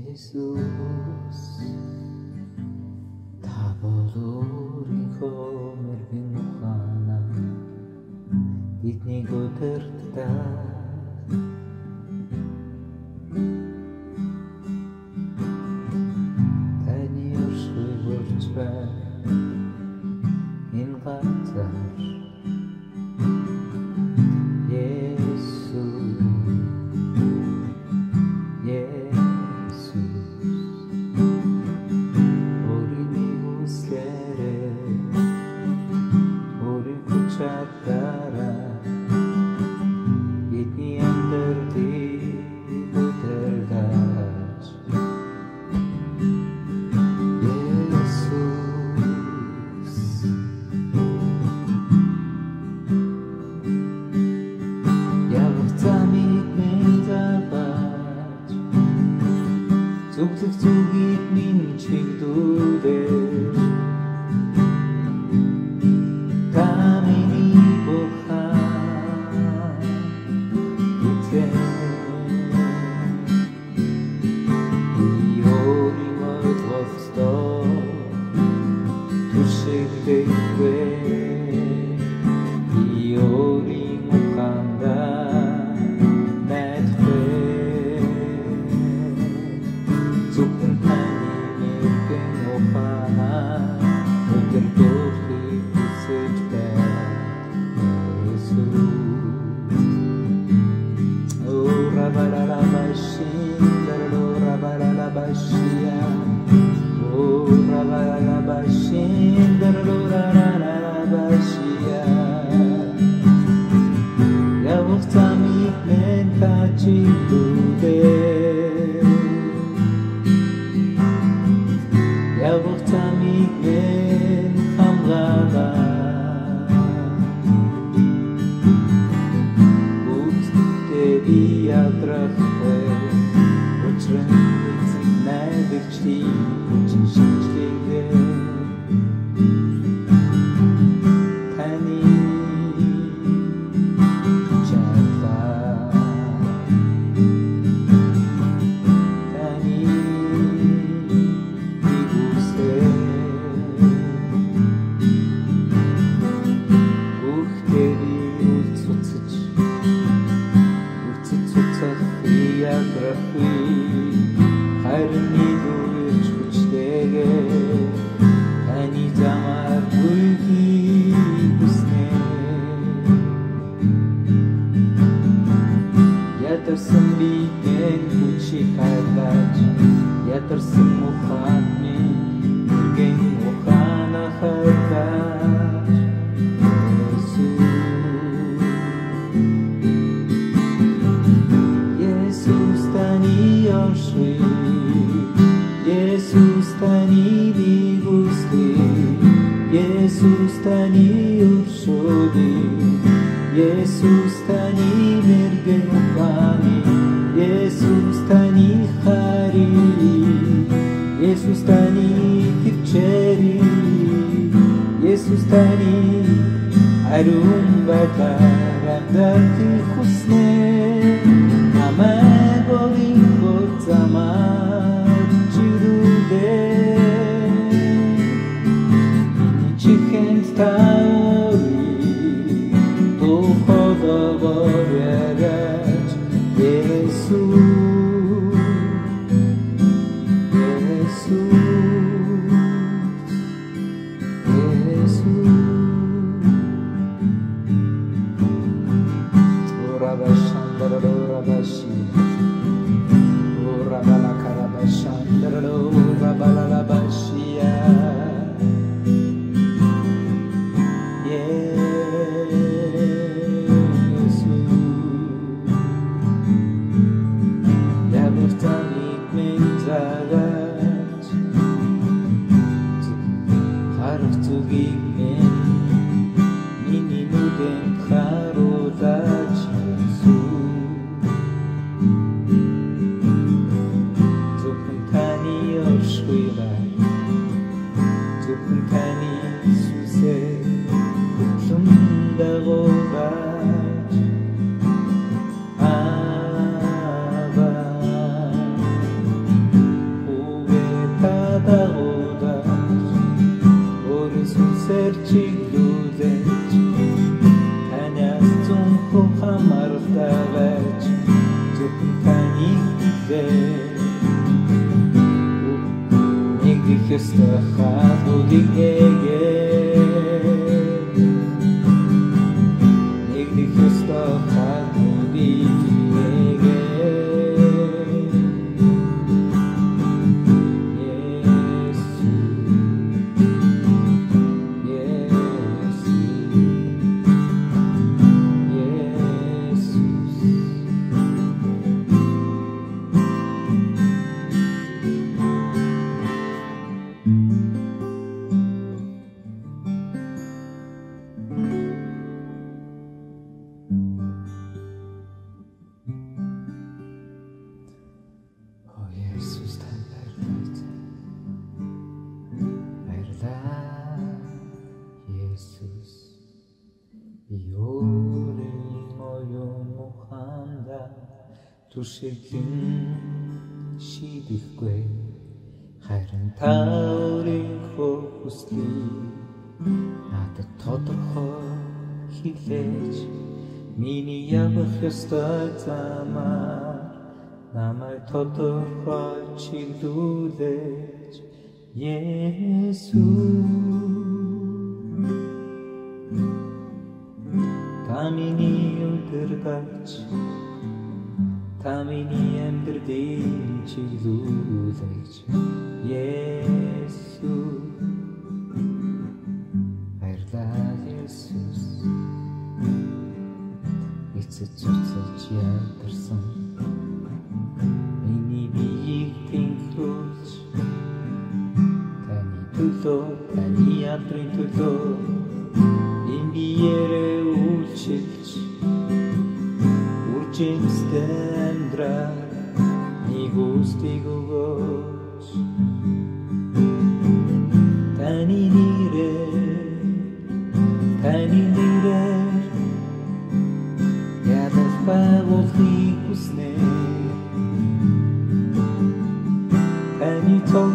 Есүс, та бол өөрийнхөө мэргэн ухаанаар биднийг удирддаг. Таны оршихуй болж байна энэ газар. Есүс, Есүс, өөрийн нэгүслээрээ, өөрийн хүч чадлаараа бидний амьдралыг удирдаач. Есүс, явах замыг минь зааваач, зүглэх зүгийг минь чиглүүлээч. Та миний Бурхан, эзэн, би өөрийн ойлголтоор түшиглэхгүй. Би өөрийн ухаандаа найдахгүй. Зөвхөн таны мэргэн ухаанаар удирдахыг хүсэж байна. Есүс. О рабаралабашиндарሎ рабаралабашия. О рабаралабашиндарሎ раралабашия. Явах замыг минь та чиглүүлээ. Явах замыг минь хамгаалаа. Бүгддээ би ядрахгүй. Учир нь эзэн найдагчдын хүчин шинжлэгээ. Таны чадлаар, таны нэгүслээр бүхтэй би үл цуцаж, үцэж цуцах ядрахгүй. Харин илүү ирч хүчтэйгээ таны замаар гүйхийг хүснэ. Ядарсан биеийн хүчийг хайлаач, ядарсан ухаан минь мэргэн ухаанаа хайлаач. Есүс, Есүс, таны оршихуй, Есүс, таны нэгүслийг, Есүс, таны өршөөлийг, Есүс, таны мэргэн ухааныг, Есүс, таны хайрыг, Есүс, таны төвчээрийг, Есүс, таны ариун байдлаар амьдрахыг хүснэ. Намайг өөрийнхөө замаар чиглүүлээ. Миний чихэнд та өөрийг тухайлгаар яриач. Есүс, Есүс, Есүс. Rabashandaralo rabashi, O rabalakarabashandaralo rabalalabashia. Есүс, явах замыг минь заагаач, харах зүгийг минь миний нүдэнд харуулаач. Есүс. ёстой хаалгуудыг нээгээд, нэгдэх ёстой хаалгуудыг нээгээд. Есүс, Есүс, Есүс. О, Есүс, танд баярлалаа. Баярлалаа, Есүс. Би өөрийн оюун ухаандаа түшиглэн шидэхгүй, харин та өөрийнхөө хүслийг надад тодорхой хэлээч. Миний явах ёстой замаар намайг тодорхой чиглүүлээч. Есүс, та миний удирдагч, та миний амьдралыг чиглүүлээч. Есүс, баярлалаа, Есүс. Эцэц цуцаж ядарсан миний биеийг тэнхрүүлж, таны төлөө, таны алдрын төлөө энэ биеэрээ үйлчилж, үржимстэй амьдрал нэгүслийг өгөөч. Таны нэрээр, таны нэрээр ядаж байгуулахыг хүснэ. Таны цог